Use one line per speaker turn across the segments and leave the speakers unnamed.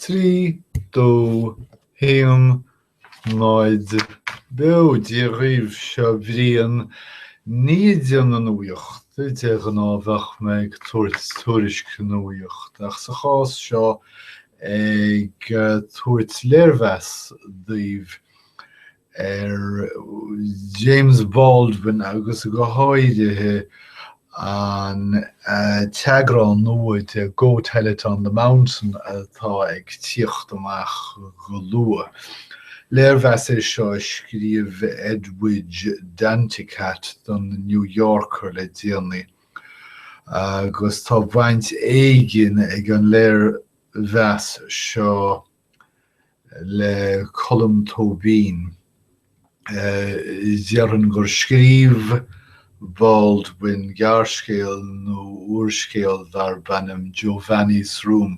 3, 2, 1, 0, Beo! Dia dhaoibh, seo Brian. Ní ag déanamh nuachta, de ghnáth bheadh mé ag tabhairt tuairisc nuachta, ach sa chás seo ag tabhairt léirmheas daoibh ar James Baldwin agus go háirithe an t-eagrán nua de Go Tell It on the Mountain atá ag tíocht amach go luath. Léirmheas é seo a scríobh Edwidge Danticat don New Yorker le déanaí agus tá baint éigin ag an léirmheas seo le Colm Tóibín. Déarfainn gur scríobh Baldwin gearrscéal nó úrscéal darb ainm Giovanni's Room,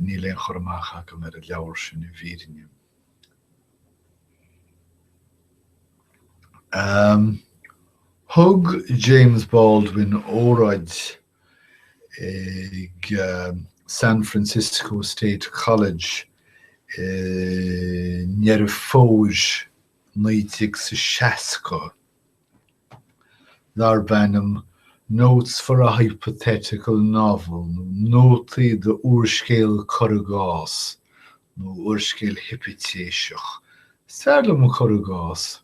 níl aon chur amach agam ar an leabhar sin i bhfírinne. Thug James Baldwin óráid ag San Francisco State College i nDeireadh Fómhair 1960 darb ainm Notes for a Hypothetical Novel nó Nótaí d'Úrscéal Cur i gCás nó Úrscéal Hipitéiseach. Is fearr liom cur i gcás.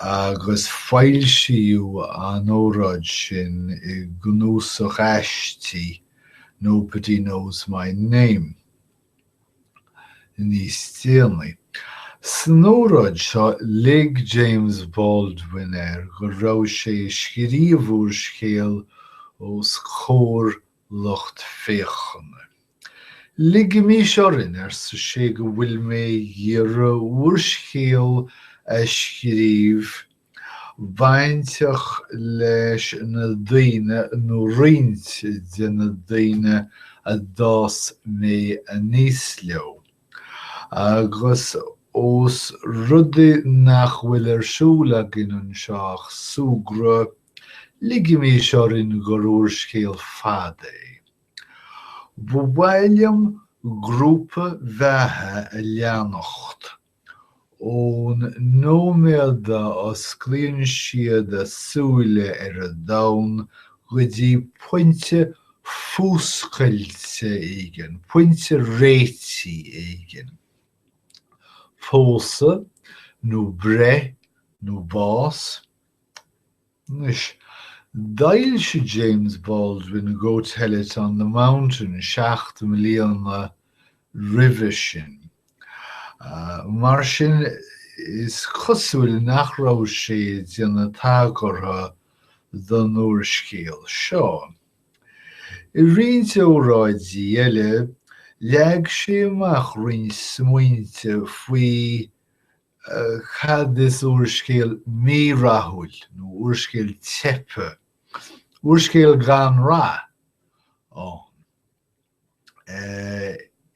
Agus foilsíodh an óráid sin i gcnuasach aistí Nobody Knows My Name níos déanaí. San óráid seo, lig James Baldwin air go raibh sé ag scríobh úrscéil os comhair lucht féachana. Ligimís orainn, arsa sé, go bhfuil mé ag iarraidh úrscéal a scríobh bainteach leis na daoine nó roinnt de na daoine a d'fhás mé aníos leo. Agus ós rud é nach bhfuil ar siúl againn anseo ach súgradh, ligimís orainn gur úrscéal fada é. Ba mhaith liom grúpa beatha a leanacht ón nóiméad a osclaíonn siad a súile ar an domhan go dtí pointe fuascailte éigin, pointe réitigh éigin. Pósadh nó breith nó bás. Anois, d'fhoilsigh James Baldwin Go Tell It on the Mountain 7 mbliana roimhe sin. Mar sin, is cosúil nach raibh sé ag déanamh tagartha don úrscéal seo. I roinnt óráidí eile, leag sé amach roinnt smaointe faoi Cad is úrscéal mírathúil nó úrscéal teipthe, úrscéal gan rath ann?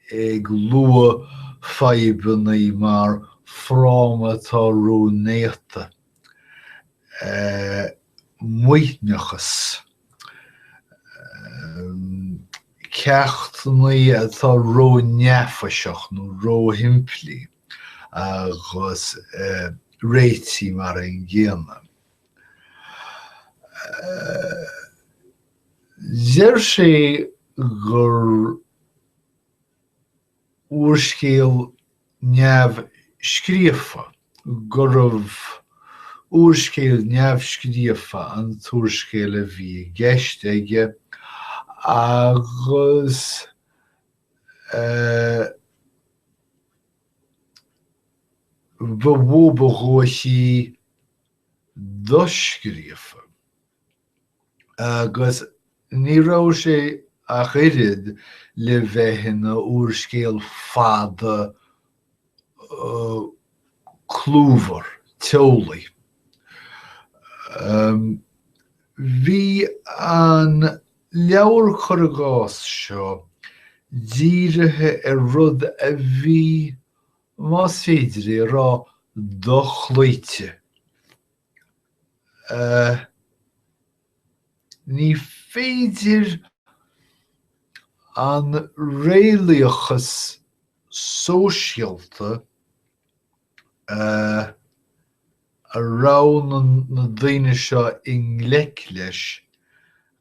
Ag lua fadhbanna mar fráma atá rónéata, maoithneachas, ceachtanna atá ró-neafaiseach nó róshimplí. agus réitigh mar an gcéanna. Deir sé gur úrscéal neamhscríofa, gurbh úrscéal neamhscríofa an t-úrscéal a bhí i gceist aige agus Ba mhó ba dhóichí doscríofa, agus ní raibh sé ach oiread le bheith ina úrscéal fada clúmhar, teolaí. Bhí an leabhar cur i gcás seo dírithe ar rud a bhí, más féidir é a rá, dochloíte. Ní féidir. An réalaíochas sóisialta a raibh na daoine seo i ngleic leis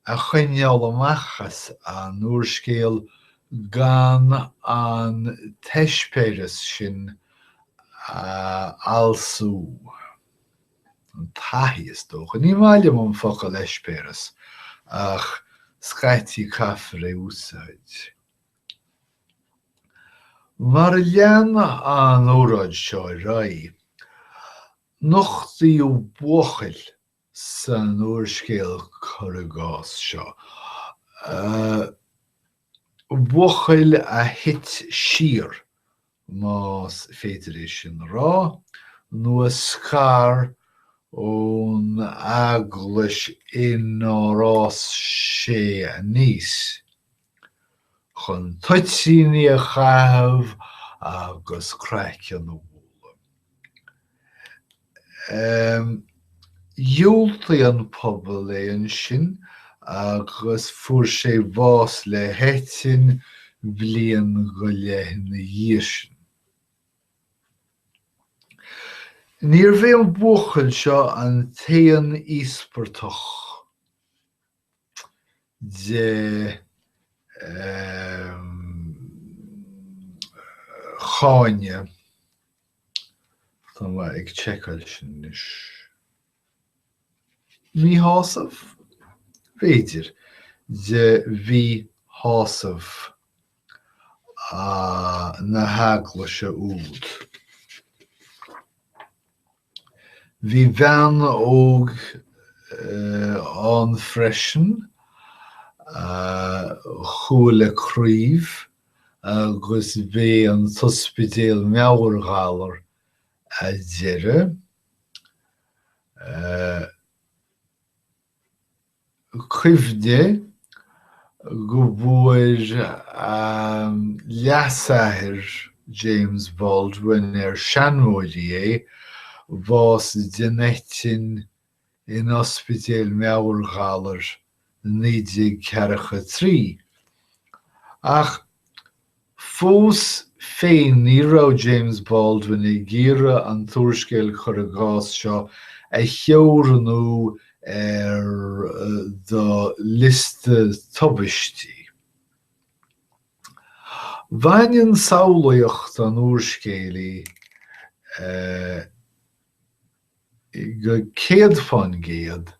a choinneáil amach as an úrscéal gan an t-eispéireas sin a fhalsú. An taithí, is dócha. Ní maith liom an focal eispéireas ach scaití caithfear é a úsáid. Mar a lean an óráid seo ar aghaidh, nochtaíodh buachaill san úrscéal cur i gcás seo, buachaill a thit siar, más féidir é sin a rá, nó a scar ón eaglais inár fhás sé aníos. chun toitíní a chaitheamh agus craiceann a bhualadh. Dhiúltaigh an pobal é ansin agus fuair sé bás le heitinn bliain go leith ina dhiaidh sin. Níorbh é an buachaill seo an t-aon íospartach de cháineadh. Tá mé ag tseiceáil sin anois. Míshásamh? B'fhéidir. De mhíshásamh na heaglaise úd. Bhí bean óg ann freisin a chuaigh le craoibh agus b'é an t-ospidéal meabhairghalar a deireadh. Cuimhnigh go bhfuair leasathair James Baldwin, ar seanmóirí é, bás den eitinn in ospidéal meabhairghalair i 1943. Ach Fós féin ní raibh James Baldwin ag iarraidh an t-úrscéal cur i gcás seo a theorannú ar do liosta tubaistí. Baineann samhlaíocht an úrscéalaí go 100%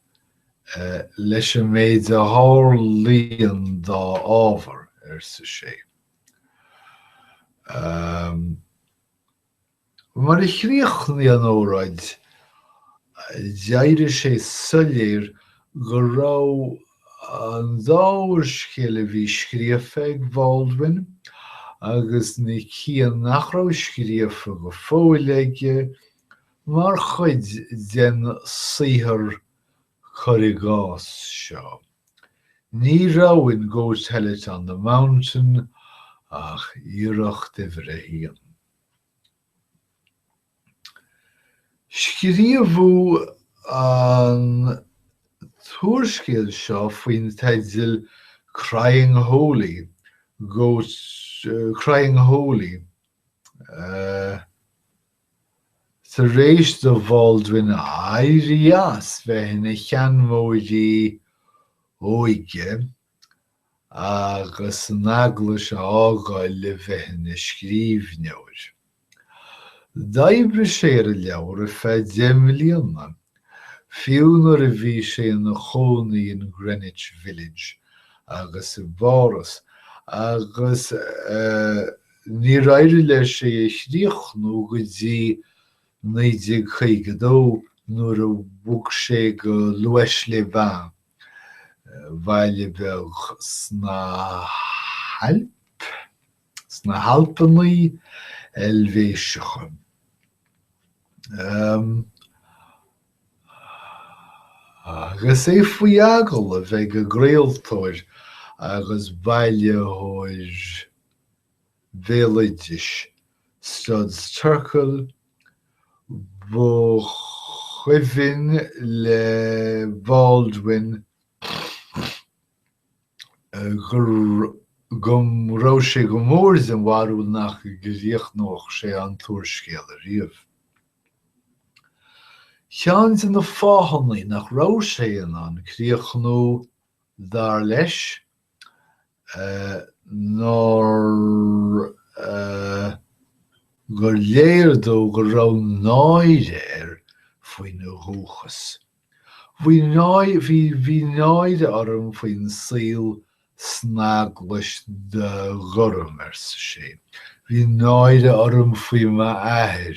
leis an méid a tharlaíonn dá ábhar, arsa sé. Mar a chríochnaigh an óráid, d'éirigh sé soiléir go raibh an dá úrscéal a bhí scríofa ag Baldwin agus na cinn nach raibh scríofa go fóill aige mar chuid den saothar cur i gcás seo. Ní raibh in Go Tell It on the Mountain ach iarracht uimhir a haon. Scríobhadh an t-úrscéal seo faoin teideal Crying Holy, Go Crying Holy, Tar éis do Bhaldwin éirí as bheith ina sheanmóirí óige agus an eaglais a fhágáil le bheith ina scríbhneoir, d'oibrigh sé ar an leabhar ar feadh 10 mbliana, fiú nuair a bhí sé ina chónaí in Greenwich Village agus i bPáras, agus Níor éirigh leis é a chríochnú go dtí 1952 nuair a bhog sé go L'Huèche-les-Bains, baile beag sna hAilp, sna hAlpanna Eilvéiseacha. Agus é faoi agallamh ag an gcraoltóir agus bailitheoir béaloidis Studs Terkel, ba chuimhin le Baldwin. Go raibh sé go mór den bharúil nach gcríochnódh sé an t-úrscéal ariamh. Ceann de na fáthanna nach raibh sé in ann críochnú, dar leis, ná gur léir dó go raibh náire air faoina dhúchas. Bhí náire orm faoin saol san eaglais do ghorm, arsa sé. Bhí náire orm faoi m'athair.